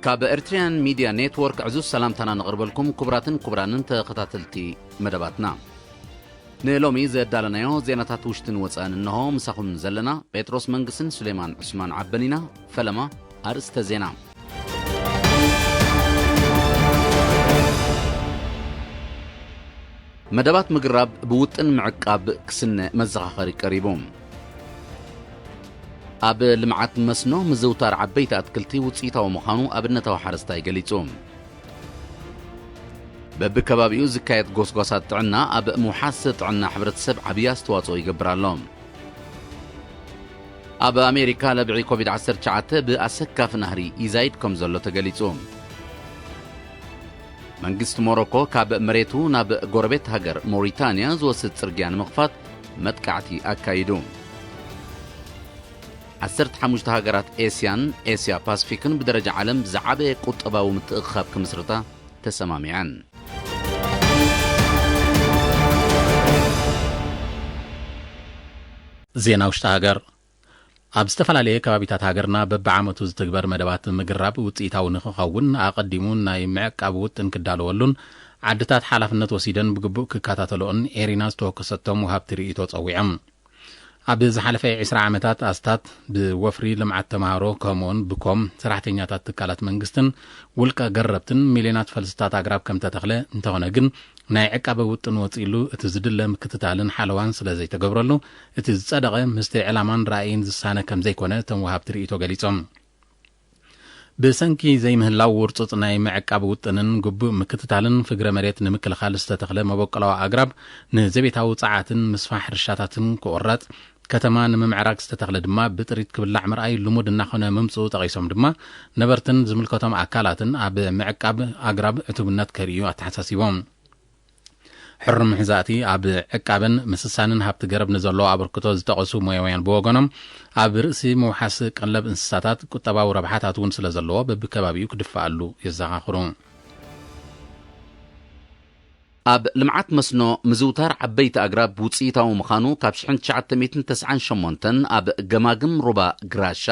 ካብ ኤርትርያን ሚድያ ኔትወርክ ዕዙዝ ሰላምታና ነቕርበልኩም ክቡራትን ክቡራንን ተኸታተልቲ መደባትና። ንሎሚ ዘዳለናዮ ዜናታት ውሽጥን ወጻእን እንሆ። ምሳኹም ዘለና ጴጥሮስ መንግስትን ሱሌማን ዑስማን ዓበን ኢና። ፈለማ ኣርእስተ ዜና። መደባት ምግራብ ብውጥን ምዕቃብ ክስነ መዘኻኸሪ ቀሪቡ። ኣብ ልምዓት መስኖ ምዝውታር ዓበይቲ ኣትክልቲ ውፅኢታዊ ምዃኑ ኣብነታዊ ሓረስታይ ገሊጹ። በብከባቢኡ ዝካየድ ጎስጓሳት ጥዕና ኣብ ምውሓስ ጥዕና ሕብረተሰብ ዓብዪ ኣስተዋፅኦ ይገብር ኣሎ። ኣብ ኣሜሪካ ለብዒ ኮቪድ ዓሰርተ ትሽዓተ ብኣሰካፊ ናህሪ ይዛይድ ከም ዘሎ ተገሊጹ። መንግስቲ ሞሮኮ ካብ መሬቱ ናብ ጎረቤት ሃገር ሞሪታንያ ዝወስድ ጽርግያ ንምኽፋት መጥቃዕቲ ኣካይዱ። ዓሰርተ ሓሙሽተ ሃገራት ኤስያን ኤስያ ፓስፊክን ብደረጃ ዓለም ዝዓበየ ቁጠባዊ ምትእኽኻብ ክምስርታ ተሰማሚዐን። ዜና ውሽጢ ሃገር። ኣብ ዝተፈላለየ ከባቢታት ሃገርና በብዓመቱ ዝትግበር መደባት ምግራብ ውፅኢታዊ ንክኸውን ኣቐዲሙ ናይ ምዕቃብ ውጥን ክዳለወሉን ዓድታት ሓላፍነት ወሲደን ብግቡእ ክከታተልኦን ኤሪና ዝተወከሰቶም ወሃብቲ ርእይቶ ጸዊዖም። ኣብ ዝሓለፈ ዕስራ ዓመታት ኣስታት ብወፍሪ ልምዓት ተምሃሮ ከምኡውን ብኮም ሰራሕተኛታት ትካላት መንግስትን ውልቀ ገረብትን ሚልዮናት ፈልስታት ኣግራብ ከም ተተኽለ እንተኾነ ግን ናይ ዕቃበ ውጥን ወፂሉ እቲ ዝድለ ምክትታልን ሓለዋን ስለ ዘይተገብረሉ እቲ ዝፀደቐ ምስቲ ዕላማን ራእይን ዝሳነ ከም ዘይኮነ እቶም ወሃብቲ ርእይቶ ገሊፆም። ብሰንኪ ዘይምህላው ውርጹጽ ናይ ምዕቃብ ውጥንን ግቡእ ምክትታልን ፍግረ መሬት ንምክልኻል ዝተተኽለ መበቆላዊ ኣግራብ ንዘቤታዊ ጸዓትን ምስፋሕ ሕርሻታትን ክቑረጽ፣ ከተማ ንምምዕራግ ዝተተኽለ ድማ ብጥሪት ክብላዕ ምርኣይ ልሙድ እናኾነ ምምጽኡ ጠቒሶም ድማ ነበርትን ዝምልከቶም ኣካላትን ኣብ ምዕቃብ ኣግራብ ዕቱብነት ከርእዩ ኣተሓሳሲቦም። ሕሩም ሕዛእቲ ኣብ ዕቃበን ምስሳንን ሃብቲ ገረብ ንዘለዎ ኣበርክቶ ዝጠቐሱ ሞያውያን ብወገኖም፣ ኣብ ርእሲ ምውሓስ ቀለብ እንስሳታት ቁጠባዊ ረብሓታት እውን ስለ ዘለዎ በብከባቢኡ ክድፈኣሉ የዘኻኽሩ። ኣብ ልምዓት መስኖ ምዝውታር ዓበይቲ ኣግራብ ውፅኢታዊ ምዃኑ ካብ ሽሕን ትሽዓተ ሚእትን ተስዓን ሸሞንተን ኣብ ገማግም ሩባ ግራሻ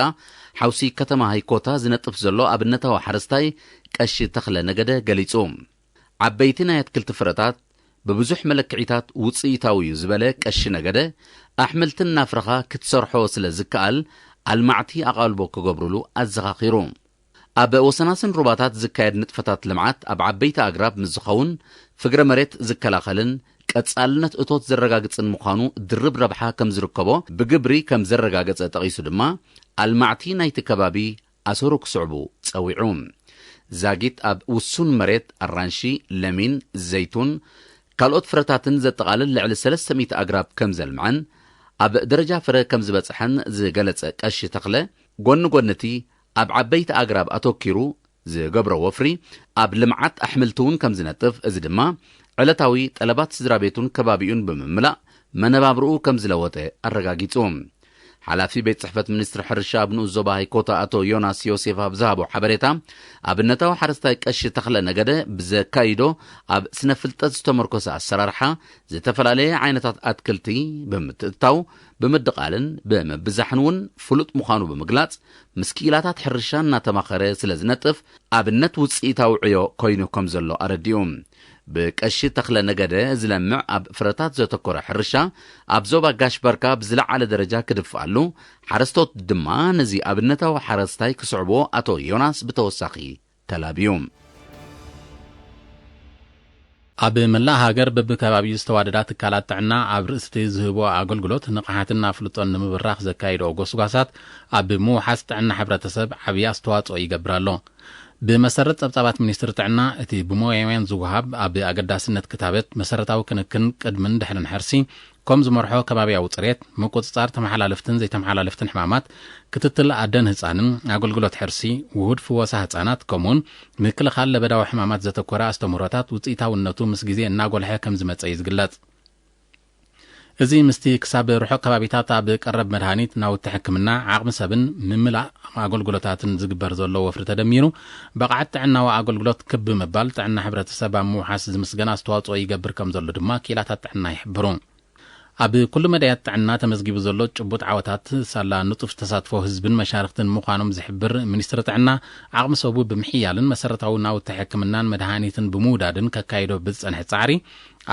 ሓውሲ ከተማ ሃይኮታ ዝነጥፍ ዘሎ ኣብነታዊ ሓረስታይ ቀሺ ተኽለ ነገደ ገሊጹ። ዓበይቲ ናይ ኣትክልቲ ፍረታት ብብዙሕ መለክዒታት ውፅኢታዊ እዩ ዝበለ ቀሺ ነገደ፣ ኣሕምልቲ እናፍረኻ ክትሰርሖ ስለ ዝከኣል ኣልማዕቲ ኣቓልቦ ክገብሩሉ ኣዘኻኺሩ። ኣብ ወሰናስን ሩባታት ዝካየድ ንጥፈታት ልምዓት ኣብ ዓበይቲ ኣግራብ ምስ ዝኸውን ፍግረ መሬት ዝከላኸልን ቀጻልነት እቶት ዘረጋግጽን ምዃኑ ድርብ ረብሓ ከም ዝርከቦ ብግብሪ ከም ዘረጋገጸ ጠቒሱ ድማ ኣልማዕቲ ናይቲ ከባቢ ኣሰሩ ክስዕቡ ጸዊዑ። ዛጊት ኣብ ውሱን መሬት ኣራንሺ፣ ለሚን፣ ዘይቱን ካልኦት ፍረታትን ዘጠቓልል ልዕሊ ሰለስተ ሚእቲ ኣግራብ ከም ዘልምዐን ኣብ ደረጃ ፍረ ከም ዝበጽሐን ዝገለጸ ቀሺ ተኽለ፣ ጎኒ ጎኒ እቲ ኣብ ዓበይቲ ኣግራብ ኣተኪሩ ዝገብሮ ወፍሪ ኣብ ልምዓት ኣሕምልቲ እውን ከም ዝነጥፍ፣ እዚ ድማ ዕለታዊ ጠለባት ስድራ ቤቱን ከባቢኡን ብምምላእ መነባብርኡ ከም ዝለወጠ ኣረጋጊጹ። ሓላፊ ቤት ጽሕፈት ሚኒስትሪ ሕርሻ ኣብ ንኡስ ዞባ ሃይኮታ ኣቶ ዮናስ ዮሴፍ ኣብ ዝሃቦ ሓበሬታ፣ ኣብነታዊ ሓረስታይ ቀሺ ተኽለ ነገደ ብዘካይዶ ኣብ ስነ ፍልጠት ዝተመርኮሰ ኣሰራርሓ ዝተፈላለየ ዓይነታት ኣትክልቲ ብምትእትታው፣ ብምድቓልን ብምብዛሕን እውን ፍሉጥ ምዃኑ ብምግላጽ፣ ምስ ክኢላታት ሕርሻ እናተማኸረ ስለ ዝነጥፍ ኣብነት ውፅኢታዊ ዕዮ ኮይኑ ከም ዘሎ ኣረዲኡ። ብቀሺ ተኽለ ነገደ ዝለምዕ ኣብ ፍረታት ዘተኮረ ሕርሻ ኣብ ዞባ ጋሽ ባርካ ብዝለዓለ ደረጃ ክድፍኣሉ፣ ሓረስቶት ድማ ነዚ ኣብነታዊ ሓረስታይ ክስዕብዎ ኣቶ ዮናስ ብተወሳኺ ተላብዩ። ኣብ መላእ ሃገር በብከባቢኡ ዝተዋደዳ ትካላት ጥዕና ኣብ ርእስቲ ዝህቦ ኣገልግሎት ንቕሓትን ኣፍልጦን ንምብራኽ ዘካይድኦ ጎስጓሳት ኣብ ምውሓስ ጥዕና ሕብረተሰብ ዓብዪ ኣስተዋፅኦ ይገብር ኣሎ። ብመሰረት ጸብጻባት ሚኒስትሪ ጥዕና፣ እቲ ብሞያውያን ዝወሃብ ኣብ ኣገዳስነት ክታበት መሰረታዊ ክንክን ቅድምን ድሕርን ሕርሲ ከም ዝመርሖ ከባቢያዊ ጽሬት፣ ምቁጽጻር ተመሓላለፍትን ዘይተመሓላለፍትን ሕማማት፣ ክትትል ኣደን ህጻንን፣ ኣገልግሎት ሕርሲ፣ ውሁድ ፍወሳ ህጻናት ከምኡውን ምክልኻል ለበዳዊ ሕማማት ዘተኮረ ኣስተምህሮታት ውጽኢታውነቱ ምስ ግዜ እናጎልሐ ከም ዝመጸ እዩ ዝግለጽ። እዚ ምስቲ ክሳብ ርሑቕ ከባቢታት ኣብ ቀረብ መድሃኒት፣ ናውቲ ሕክምና፣ ዓቕሚ ሰብን ምምላእ ኣገልግሎታትን ዝግበር ዘሎ ወፍሪ ተደሚሩ፣ ብቕዓት ጥዕናዊ ኣገልግሎት ክብ ምባል ጥዕና ሕብረተሰብ ኣብ ምውሓስ ዝምስገን ኣስተዋጽኦ ይገብር ከም ዘሎ ድማ ክኢላታት ጥዕና ይሕብሩ። ኣብ ኩሉ መዳያት ጥዕና ተመዝጊቡ ዘሎ ጭቡጥ ዓወታት፣ ሳላ ንጡፍ ተሳትፎ ህዝብን መሻርኽትን ምዃኖም ዝሕብር ሚኒስትሪ ጥዕና፣ ዓቕሚ ሰቡ ብምሕያልን መሰረታዊ ናውቲ ሕክምናን መድሃኒትን ብምውዳድን ከካይዶ ብዝጸንሐ ጻዕሪ፣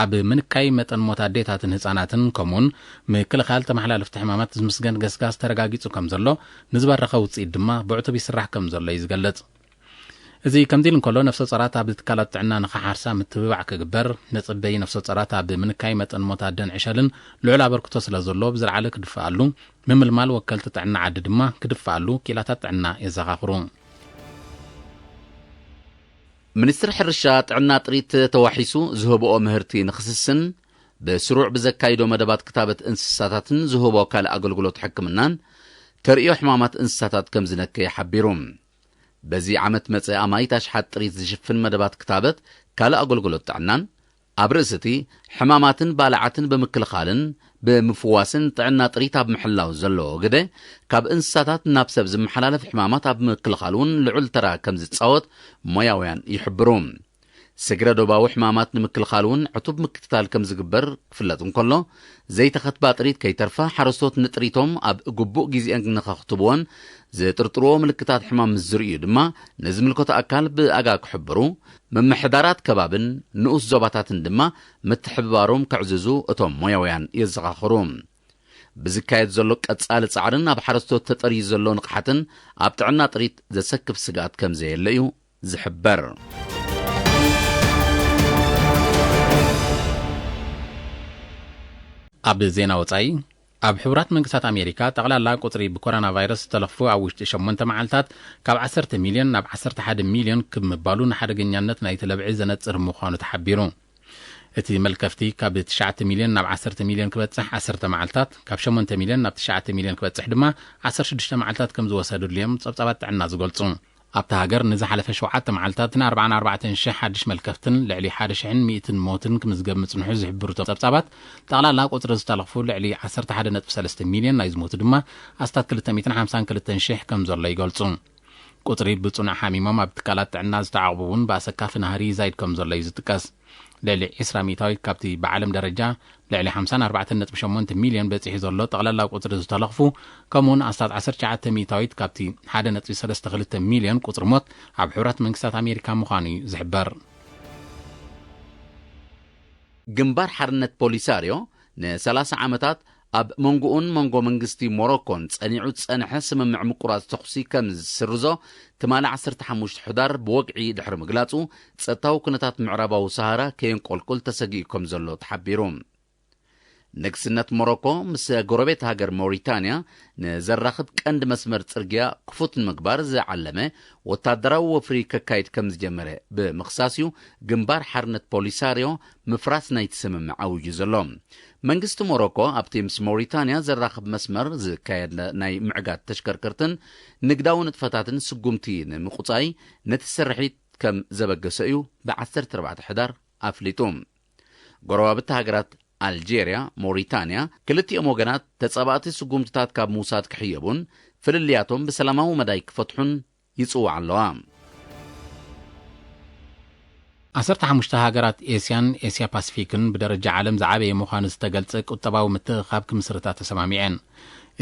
ኣብ ምንካይ መጠን ሞት ኣዴታትን ህጻናትን፣ ከምኡውን ምክልኻል ተመሓላለፍቲ ሕማማት ዝምስገን ገስጋስ ተረጋጊጹ ከም ዘሎ ንዝበረኸ ውጽኢት ድማ ብዕቱብ ይስራሕ ከም ዘሎ እዩ ዝገልጽ። እዚ ከምዚ ኢሉ እንከሎ፣ ነፍሰ ጾራት ኣብ ትካላት ጥዕና ንኽሓርሳ ምትብባዕ ክግበር፣ መጸበዪ ነፍሰ ጾራት ኣብ ምንካይ መጠን ሞት ኣደን ዕሸልን ልዑል ኣበርክቶ ስለ ዘሎ፣ ብዝለዓለ ክድፍኣሉ፣ ምምልማል ወከልቲ ጥዕና ዓዲ ድማ ክድፍኣሉ ክኢላታት ጥዕና የዘኻኽሩ። ሚኒስትሪ ሕርሻ፣ ጥዕና ጥሪት ተዋሒሱ ዝህብኦ ምህርቲ ንኽስስን፣ ብስሩዕ ብዘካይዶ መደባት ክታበት እንስሳታትን ዝህቦ ካልእ ኣገልግሎት ሕክምናን፣ ተርእዮ ሕማማት እንስሳታት ከም ዝነከየ ሓቢሩ። በዚ ዓመት መጸ ኣማይት ኣሽሓት ጥሪት ዝሽፍን መደባት ክታበት ካልእ ኣገልግሎት ጥዕናን፣ ኣብ ርእሲ እቲ ሕማማትን ባልዓትን ብምክልኻልን ብምፍዋስን ጥዕና ጥሪት ኣብ ምሕላው ዘለዎ ግደ፣ ካብ እንስሳታት ናብ ሰብ ዝመሓላለፍ ሕማማት ኣብ ምክልኻል እውን ልዑል ተራ ከም ዝጻወት ሞያውያን ይሕብሩ። ስግረ ዶባዊ ሕማማት ንምክልኻል እውን ዕቱብ ምክትታል ከም ዝግበር ክፍለጥ እንከሎ፣ ዘይተኸትባ ጥሪት ከይተርፋ፣ ሓረስቶት ንጥሪቶም ኣብ ግቡእ ግዜአን ንኸኽትብዎን ዝጥርጥርዎ ምልክታት ሕማም ምስ ዝርእዩ ድማ ንዝምልከቶ ኣካል ብኣጋ ክሕብሩ፣ ምምሕዳራት ከባብን ንኡስ ዞባታትን ድማ ምትሕብባሮም ከዕዝዙ እቶም ሞያውያን የዘኻኽሩ። ብዝካየድ ዘሎ ቀጻሊ ጻዕርን ኣብ ሓረስቶት ተጠርዩ ዘሎ ንቕሓትን፣ ኣብ ጥዕና ጥሪት ዘሰክፍ ስግኣት ከም ዘየለ እዩ ዝሕበር። ኣብ ዜና ወጻኢ፣ ኣብ ሕቡራት መንግስታት ኣሜሪካ፣ ጠቕላላ ቁጽሪ ብኮሮና ቫይረስ ዝተለኽፉ ኣብ ውሽጢ ሸሞንተ መዓልታት ካብ ዓሰርተ ሚልዮን ናብ ዓሰርተ ሓደ ሚልዮን ክብ ምባሉ፣ ንሓደገኛነት ናይቲ ለብዒ ዘነጽር ምዃኑ ተሓቢሩ። እቲ መልከፍቲ ካብ ትሽዓተ ሚልዮን ናብ ዓሰርተ ሚልዮን ክበጽሕ ዓሰርተ መዓልታት፣ ካብ ሸሞንተ ሚልዮን ናብ ትሽዓተ ሚልዮን ክበጽሕ ድማ ዓሰርተ ሽዱሽተ መዓልታት ከም ዝወሰደሉ እዮም ጸብጻባት ጥዕና ዝገልጹ። ኣብታ ሃገር ንዝሓለፈ ሸውዓተ መዓልታት ን ኣርባዓን ኣርባዕተን ሽሕ ሓድሽ መልከፍትን ልዕሊ ሓደ ሽሕን ሚእትን ሞትን ክምዝገብ ምጽንሑ ዝሕብሩ እቶም ጸብጻባት፣ ጠቕላላ ቁጽሪ ዝተለኽፉ ልዕሊ ዓሰርተ ሓደ ነጥቢ ሰለስተ ሚልዮን፣ ናይ ዝሞቱ ድማ ኣስታት ክልተ ሚእትን ሓምሳን ክልተን ሽሕ ከም ዘሎ ይገልጹ። ቁጽሪ ብጽኑዕ ሓሚሞም ኣብ ትካላት ጥዕና ዝተዓቕቡ እውን ብኣሰካፊ ናህሪ ይዛይድ ከም ዘሎ እዩ ዝጥቀስ። ልዕሊ ዕስራ ሚእታዊት ካብቲ ብዓለም ደረጃ ልዕሊ ሓምሳን ኣርባዕተን ነጥቢ ሸሞንተ ሚልዮን በጺሑ ዘሎ ጠቕላላ ቁጽሪ ዝተለኽፉ፣ ከምኡውን ኣስታት ዓሰርተ ትሽዓተ ሚእታዊት ካብቲ ሓደ ነጥቢ ሰለስተ ክልተ ሚልዮን ቁጽሪ ሞት ኣብ ሕቡራት መንግስታት ኣሜሪካ ምዃኑ እዩ ዝሕበር። ግንባር ሓርነት ፖሊሳርዮ ንሰላሳ ዓመታት ኣብ መንጎኡን መንጎ መንግስቲ ሞሮኮን ጸኒዑ ዝጸንሐ ስምምዕ ምቁራጽ ተኹሲ ከም ዝስርዞ ትማሊ ዓሰርተ ሓሙሽተ ሕዳር ብወግዒ ድሕሪ ምግላጹ፣ ጸጥታዊ ኩነታት ምዕራባዊ ሰሃራ ከየንቆልቁል ተሰጊኡ ከም ዘሎ ተሓቢሩ። ንግስነት ሞሮኮ ምስ ጎረቤት ሃገር ሞሪታንያ ንዘራኽብ ቀንዲ መስመር ጽርግያ ክፉት ንምግባር ዝዓለመ ወታደራዊ ወፍሪ ከካይድ ከም ዝጀመረ ብምኽሳስ እዩ ግንባር ሓርነት ፖሊሳርዮ ምፍራስ ናይቲ ስምምዕ ኣውጁ ዘሎ። መንግስቲ ሞሮኮ ኣብቲ ምስ ሞሪታንያ ዘራኽብ መስመር ዝካየድ ናይ ምዕጋት ተሽከርከርትን ንግዳዊ ንጥፈታትን ስጉምቲ ንምቁጻይ ነቲ ስርሒት ከም ዘበገሰ እዩ ብ ዓሰርተ ኣርባዕተ ሕዳር ኣፍሊጡ። ጎረባብቲ ሃገራት ኣልጄርያ፣ ሞሪታንያ፣ ክልቲኦም ወገናት ተጻባእቲ ስጉምትታት ካብ ምውሳድ ክሕየቡን ፍልልያቶም ብሰላማዊ መዳይ ክፈትሑን ይጽውዓ ኣለዋ። ዓሰርተ ሓሙሽተ ሃገራት ኤስያን ኤስያ ፓሲፊክን ብደረጃ ዓለም ዝዓበየ ምዃኑ ዝተገልጸ ቁጠባዊ ምትእኻብ ክምስርታ ተሰማሚዐን።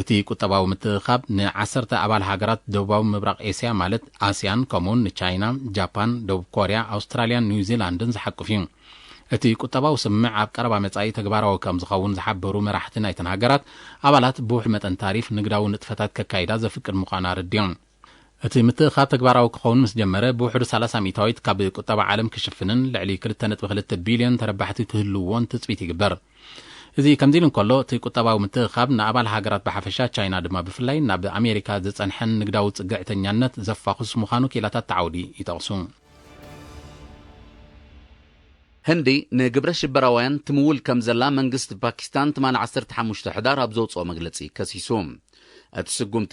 እቲ ቁጠባዊ ምትእኻብ ንዓሰርተ ኣባል ሃገራት ደቡባዊ ምብራቕ ኤስያ ማለት ኣስያን፣ ከምኡውን ንቻይና፣ ጃፓን፣ ደቡብ ኮርያ፣ ኣውስትራልያን ኒውዚላንድን ዝሓቁፍ እዩ። እቲ ቁጠባዊ ስምምዕ ኣብ ቀረባ መጻኢ ተግባራዊ ከም ዝኸውን ዝሓበሩ መራሕቲ ናይተን ሃገራት፣ ኣባላት ብውሑድ መጠን ታሪፍ ንግዳዊ ንጥፈታት ከካይዳ ዘፍቅድ ምዃኑ ኣረዲኦም። እቲ ምትእኻብ ተግባራዊ ክኸውን ምስ ጀመረ፣ ብውሕዱ ሰላሳ ሚእታዊት ካብ ቁጠባ ዓለም ክሽፍንን ልዕሊ ክልተ ነጥቢ ክልተ ቢልዮን ተረባሕቲ ክህልውዎን ትጽቢት ይግበር። እዚ ከምዚ ኢሉ እንከሎ፣ እቲ ቁጠባዊ ምትእኻብ ንኣባል ሃገራት ብሓፈሻ፣ ቻይና ድማ ብፍላይ፣ ናብ ኣሜሪካ ዝጸንሐን ንግዳዊ ጽግዕተኛነት ዘፋኹስ ምዃኑ ክኢላታት እቲ ዓውዲ ይጠቕሱ። ህንዲ ንግብረ ሽበራውያን ትምውል ከም ዘላ መንግስቲ ፓኪስታን ትማሊ ዓሰርተ ሓሙሽተ ሕዳር ኣብ ዘውጽኦ መግለጺ ከሲሱ። እቲ ስጉምቲ፣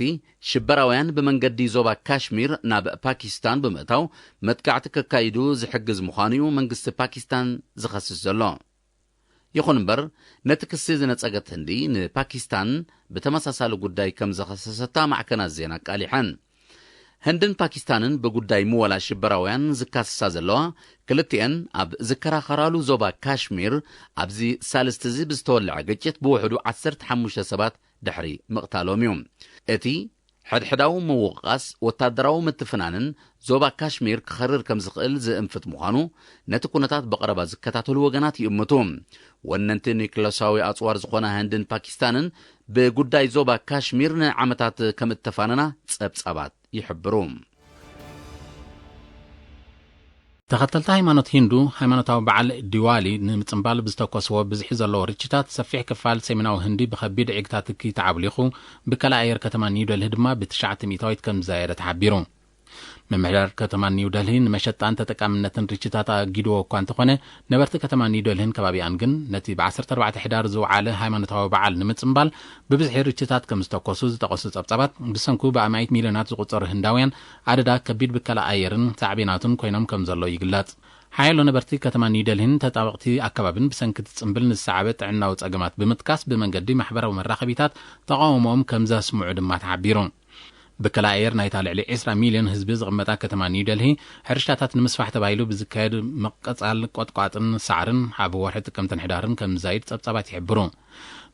ሽበራውያን ብመንገዲ ዞባ ካሽሚር ናብ ፓኪስታን ብምእታው መጥቃዕቲ ከካይዱ ዝሕግዝ ምዃኑ እዩ መንግስቲ ፓኪስታን ዝኸስስ ዘሎ። ይኹን እምበር፣ ነቲ ክሲ ዝነጸገት ህንዲ፣ ንፓኪስታን ብተመሳሳሊ ጉዳይ ከም ዘኸሰሰታ ማዕከናት ዜና ኣቃሊሐን። ህንድን ፓኪስታንን ብጉዳይ ምወላ ሽበራውያን ዝካሰሳ ዘለዋ፣ ክልቲአን ኣብ ዝከራኸራሉ ዞባ ካሽሚር፣ ኣብዚ ሳልስቲ እዚ ብዝተወልዐ ግጭት ብውሕዱ ዓሰርተ ሓሙሽተ ሰባት ድሕሪ ምቕታሎም እዩ። እቲ ሕድሕዳዊ ምውቕቓስ፣ ወታደራዊ ምትፍናንን ዞባ ካሽሚር ክኸርር ከም ዝኽእል ዝእንፍት ምዃኑ፣ ነቲ ኩነታት ብቐረባ ዝከታተሉ ወገናት ይእምቱ። ወነንቲ ኒክለሳዊ ኣጽዋር ዝኾና ህንድን ፓኪስታንን ብጉዳይ ዞባ ካሽሚር ንዓመታት ከም እተፋነና ጸብጻባት ይሕብሩ። ተኸተልቲ ሃይማኖት ሂንዱ፣ ሃይማኖታዊ በዓል ዲዋሊ ንምጽንባል ብዝተኮስዎ ብዝሒ ዘለዎ ርችታት፣ ሰፊሕ ክፋል ሰሜናዊ ህንዲ ብኸቢድ ዕግታ ትኪ ተዓብሊኹ፣ ብከላ ኣየር ከተማ ኒው ደልሂ ድማ ብትሽዓተ ሚእታዊት ከም ዝዛየደ ተሓቢሩ። ምምሕዳር ከተማ ኒው ደልሂ ንመሸጣን ተጠቃምነትን ርችታት ኣጊድዎ እኳ እንተኾነ፣ ነበርቲ ከተማ ኒው ደልሂን ከባቢኣን ግን ነቲ ብ ዓሰርተ ኣርባዕተ ሕዳር ዝወዓለ ሃይማኖታዊ በዓል ንምጽንባል ብብዝሒ ርችታት ከም ዝተኮሱ ዝጠቐሱ ጸብጻባት፣ ብሰንኩ ብኣማኢት ሚልዮናት ዝቑጸሩ ህንዳውያን ኣደዳ ከቢድ ብከላ ኣየርን ሳዕቤናቱን ኮይኖም ከም ዘለዉ ይግለጽ። ሓያሎ ነበርቲ ከተማ ኒው ደልሂን ተጣበቕቲ ኣከባብን ብሰንኪ እቲ ጽምብል ንዝሰዓበ ጥዕናዊ ጸገማት ብምጥቃስ፣ ብመንገዲ ማሕበራዊ መራኸቢታት ተቓውሞኦም ከም ዘስምዑ ድማ ተሓቢሩ። ብከላ ኣየር ናይታ ልዕሊ ዕስራ ሚልዮን ህዝቢ ዝቕመጣ ከተማ ኒው ደልሂ፣ ሕርሻታት ንምስፋሕ ተባሂሉ ብዝካየድ ምቅጻል ቆጥቋጥን ሳዕርን ኣብ ወርሒ ጥቅምትን ሕዳርን ከም ዝዛይድ ጸብጻባት ይሕብሩ።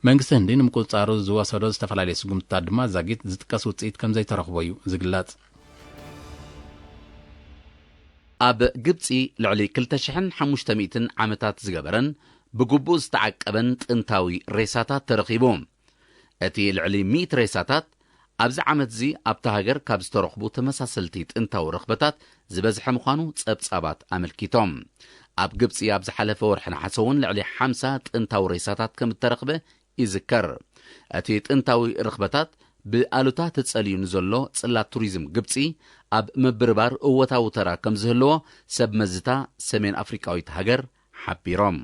መንግስቲ ህንዲ ንምቁጽጻሩ ዝወሰዶ ዝተፈላለየ ስጉምትታት ድማ ዛጊት ዝጥቀስ ውጽኢት ከም ዘይተረኽቦ እዩ ዝግለጽ። ኣብ ግብጺ ልዕሊ ክልተ ሽሕን ሓሙሽተ ሚእትን ዓመታት ዝገበረን ብግቡእ ዝተዓቀበን ጥንታዊ ሬሳታት ተረኺቡ። እቲ ልዕሊ ሚእቲ ሬሳታት ኣብዚ ዓመት እዚ ኣብታ ሃገር ካብ ዝተረኽቡ ተመሳሰልቲ ጥንታዊ ረኽበታት ዝበዝሐ ምዃኑ ጸብጻባት ኣመልኪቶም። ኣብ ግብጺ ኣብ ዝሓለፈ ወርሒ ነሓሰ እውን ልዕሊ ሓምሳ ጥንታዊ ሬሳታት ከም እተረኽበ ይዝከር። እቲ ጥንታዊ ርኽበታት ብኣሉታ ተጸልዩ ንዘሎ ጽላት ቱሪዝም ግብጺ ኣብ ምብርባር እወታዊ ተራ ከም ዝህልዎ ሰብ መዝታ ሰሜን ኣፍሪቃዊት ሃገር ሓቢሮም።